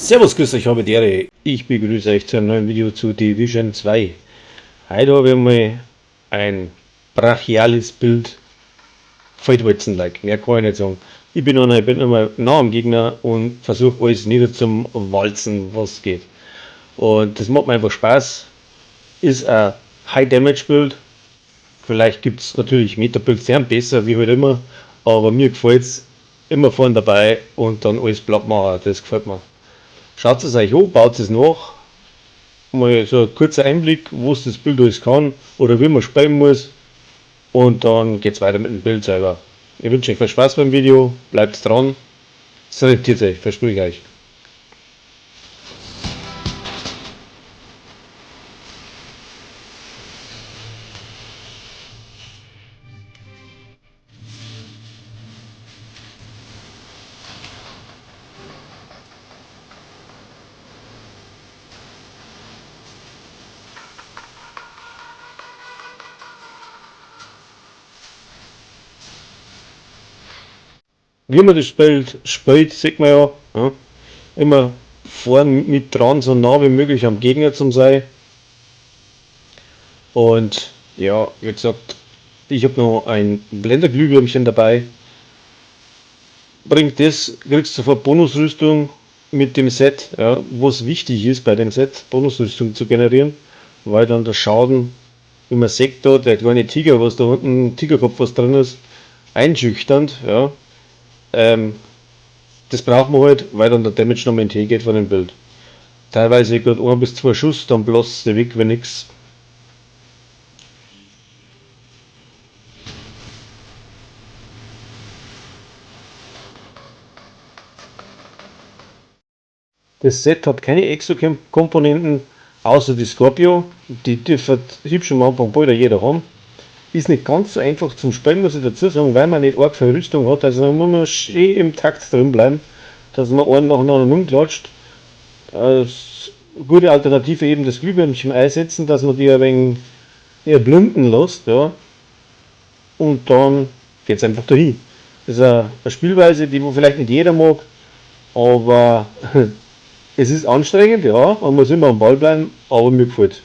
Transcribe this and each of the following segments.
Servus, grüß euch, habe die Ehre. Ich begrüße euch zu einem neuen Video zu Division 2. Heute habe ich mal ein brachiales Bild Feldwalzen-like, mehr kann ich nicht sagen. Ich bin einmal nah am Gegner und versuche alles nieder zum Walzen, was geht. Und das macht mir einfach Spaß. Ist ein High-Damage-Build. Vielleicht gibt's natürlich Meta-Builds, die sind besser, wie halt immer. Aber mir gefällt's, immer vorne dabei und dann alles platt machen, das gefällt mir. Schaut es euch an, baut es nach. Mal so ein kurzer Einblick, was das Bild alles kann oder wie man spielen muss. Und dann geht's weiter mit dem Bild selber. Ich wünsche euch viel Spaß beim Video, bleibt dran, es rentiert sich, verspreche ich euch. Wie man das Bild spielt, sieht man ja, ja, immer vorn mit dran, so nah wie möglich am Gegner zum sein. Und ja, wie gesagt, ich hab noch ein Blenderglühwürmchen dabei. Bringt das, kriegst du sofort Bonusrüstung mit dem Set, ja, was wichtig ist bei dem Set, Bonusrüstung zu generieren, weil dann der Schaden, wie man sieht da, der kleine Tiger, was da unten, Tigerkopf, was drin ist, einschüchternd, ja. Das braucht man halt, weil dann der Damage nochmal in den Tee geht von dem Bild. Teilweise gerade 1 bis 2 Schuss, dann bloß der weg, wenn nix. Das Set hat keine Exo-Komponenten, außer die Scorpio. Die dürfte hübsch am Anfang bald jeder haben. Ist nicht ganz so einfach zum Spielen, muss ich dazu sagen, weil man nicht arg viel Rüstung hat. Also da muss man schön im Takt drin bleiben, dass man einen nach dem anderen umklatscht. Als gute Alternative eben das Glühwürmchen einsetzen, dass man die ein wenig eher blinden lässt. Ja. Und dann geht's einfach dahin. Das ist eine Spielweise, die wo vielleicht nicht jeder mag, aber es ist anstrengend, ja, man muss immer am Ball bleiben, aber mir gefällt.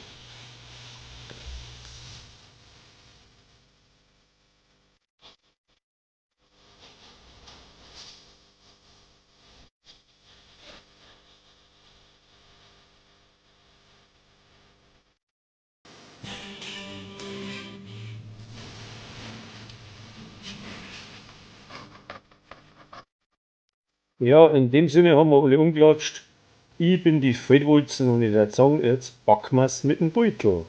Ja, in dem Sinne haben wir alle umgelatscht. Ich bin die Feldwulzen und ich würd sagen, jetzt packen wir's mit dem Beutel.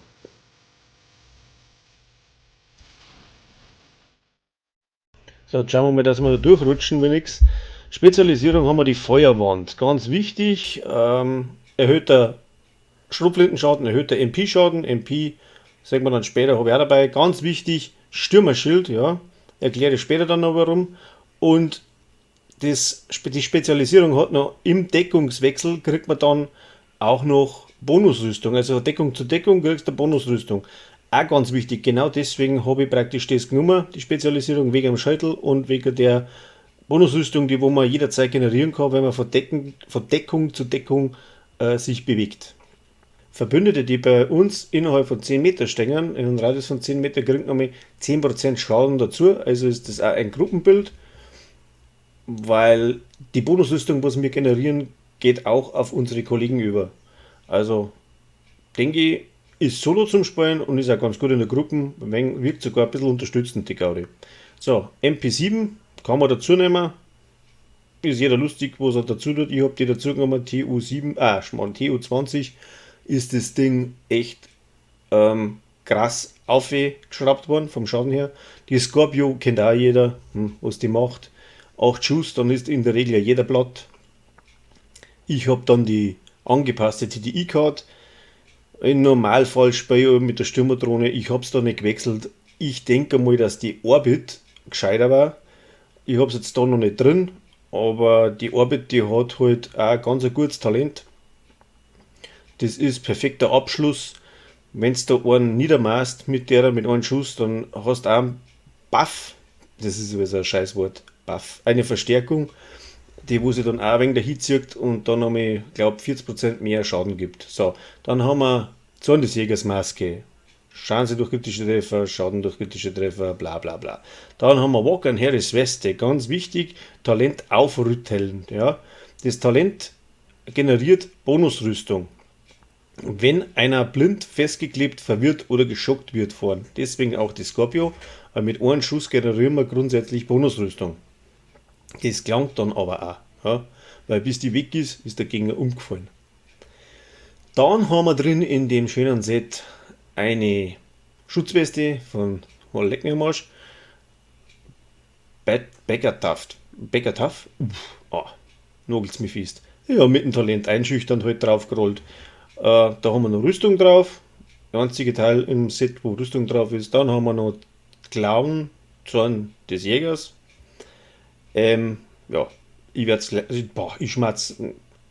So, jetzt schauen wir mal, dass wir da durchrutschen, wenn nix. Spezialisierung haben wir die Feuerwand. Ganz wichtig, erhöhter Schrotflintenschaden, erhöhter M P-Schaden. MP, sagen wir dann später, hab ich auch dabei. Ganz wichtig, Stürmerschild, ja, erkläre ich später dann noch warum. Und die Spezialisierung hat noch im Deckungswechsel, kriegt man dann auch noch Bonusrüstung. Also Deckung zu Deckung kriegst du Bonusrüstung. Auch ganz wichtig, genau deswegen habe ich praktisch das genommen, die Spezialisierung wegen dem Scheitel und wegen der Bonusrüstung, die wo man jederzeit generieren kann, wenn man von Deckung zu Deckung sich bewegt. Verbündete, die bei uns innerhalb von 10 Meter stehen, in einem Radius von 10 Meter, kriegen nochmal 10% Schaden dazu. Also ist das auch ein Gruppenbild, weil die Bonusrüstung, was wir generieren, geht auch auf unsere Kollegen über. Also denke ich, ist solo zum Spielen und ist auch ganz gut in der Gruppe, wirkt sogar ein bisschen unterstützend, die Gaudi. So, MP7 kann man dazu nehmen. Ist jeder lustig, was er dazu tut. Ich hab die dazu genommen, TU7, ah, Schmarrn, TU20 ist das Ding echt krass aufgeschraubt worden vom Schaden her. Die Scorpio kennt auch jeder, was die macht. 8 Schuss, dann ist in der Regel ja jeder platt. Ich hab dann die angepasste T D I-Card. Im Normalfall spiele ich mit der Stürmerdrohne. Ich hab's da nicht gewechselt. Ich denke mal, dass die Orbit gescheiter war. Ich hab's jetzt da noch nicht drin, aber die Orbit, die hat halt auch ganz ein gutes Talent. Das ist perfekter Abschluss. Wenn's da einen niedermast mit einem Schuss, dann hast du auch einen Buff. Das ist sowieso ein Scheißwort. Buff. Eine Verstärkung. Die wo sich dann auch ein wenig dahin zieht und dann nochmal, glaub, 40% mehr Schaden gibt. So, dann haben wir Zorn des Jägers Maske. Chance durch kritische Treffer, Schaden durch kritische Treffer, bla bla bla. Dann haben wir Wakan Harris Weste, ganz wichtig, Talent aufrütteln. Ja. Das Talent generiert Bonusrüstung. Wenn einer blind, festgeklebt, verwirrt oder geschockt wird vorn. Deswegen auch die Scorpio, weil mit einem Schuss generieren wir grundsätzlich Bonusrüstung. Das gelangt dann aber auch, ja, weil bis die weg ist, ist der Gegner umgefallen. Dann haben wir drin in dem schönen Set eine Schutzweste von, oh, leck mich am Arsch, Becker Tough. Becker Tough? Uff, ah, nagelt's mich fest. Ja, mit dem Talent einschüchternd halt draufgerollt. Da haben wir noch Rüstung drauf. Der einzige Teil im Set, wo Rüstung drauf ist. Dann haben wir noch Klauen, Zorn des Jägers. Ja, ich werd's gleich, also, boah, ich schmatz,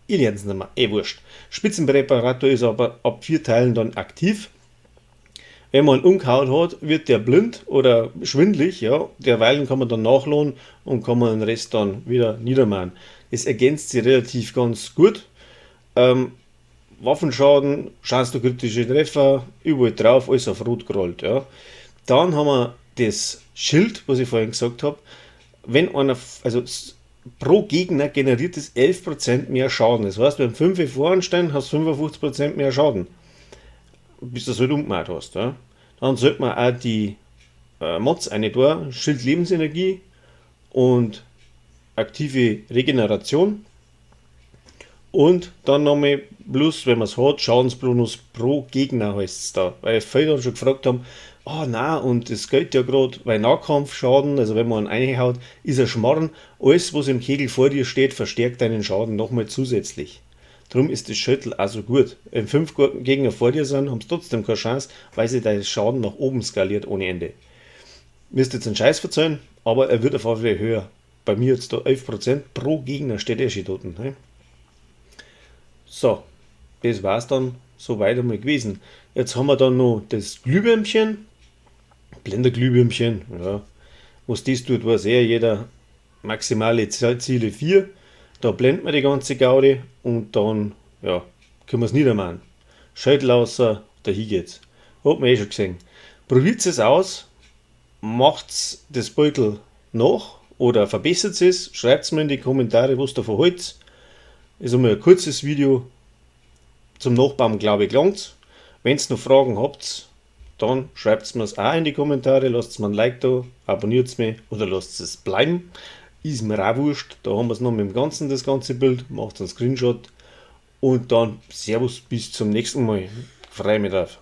ich lern's nicht mehr, eh wurscht. Spitzenpräparator ist aber ab 4 Teilen dann aktiv. Wenn man umgehauen hat, wird der blind oder schwindlig, ja. Derweilen kann man dann nachladen und kann man den Rest dann wieder niedermachen. Es ergänzt sich relativ ganz gut. Waffenschaden, Chance durch kritische Treffer, überall drauf, alles auf rot gerollt, ja. Dann haben wir das Schild, was ich vorhin gesagt hab. Wenn einer, also pro Gegner generiert es 11% mehr Schaden. Das heißt, wenn 5 voranstehen, hast du 55% mehr Schaden. Bis du das halt umgemacht hast. Ja. Dann sollte man auch die Mods eine da, Schild Lebensenergie und aktive Regeneration. Und dann nochmal plus, wenn man's hat, Schadensbonus pro Gegner heißt's da. Weil viele dann schon gefragt haben, ah, nein, und das gilt ja grad, weil Nahkampfschaden, also wenn man einen reinhaut, ist ein Schmarrn. Alles, was im Kegel vor dir steht, verstärkt deinen Schaden nochmal zusätzlich. Drum ist das Schüttel auch so gut. Wenn 5 Gegner vor dir sind, haben sie trotzdem keine Chance, weil sich dein Schaden nach oben skaliert ohne Ende. Müsst jetzt einen Scheiß verzeihen, aber er wird auf jeden Fall höher. Bei mir jetzt da 11% pro Gegner steht eh schon dort, ne? So, das war's dann soweit einmal gewesen. Jetzt haben wir dann noch das Glühwürmchen, Blenderglühwürmchen, ja. Was das tut, weiß eh jeder. Maximale Ziele 4, da blendet man die ganze Gaudi und dann, ja, können wir's niedermachen. Schädel außer, dahin geht's. Hat man eh schon gesehen. Probiert es aus, macht's das Beutel nach oder verbessert es, schreibt's mir in die Kommentare, was davon haltet. Ist einmal ein kurzes Video zum Nachbauen, glaube ich, gelangt's. Wenn's noch Fragen habt, dann schreibt's mir's auch in die Kommentare, lasst mir ein Like da, abonniert's mich oder lasst es bleiben. Ist mir auch wurscht, da haben wir's noch mit dem Ganzen, das ganze Bild, macht einen Screenshot und dann Servus, bis zum nächsten Mal. Freue mich drauf.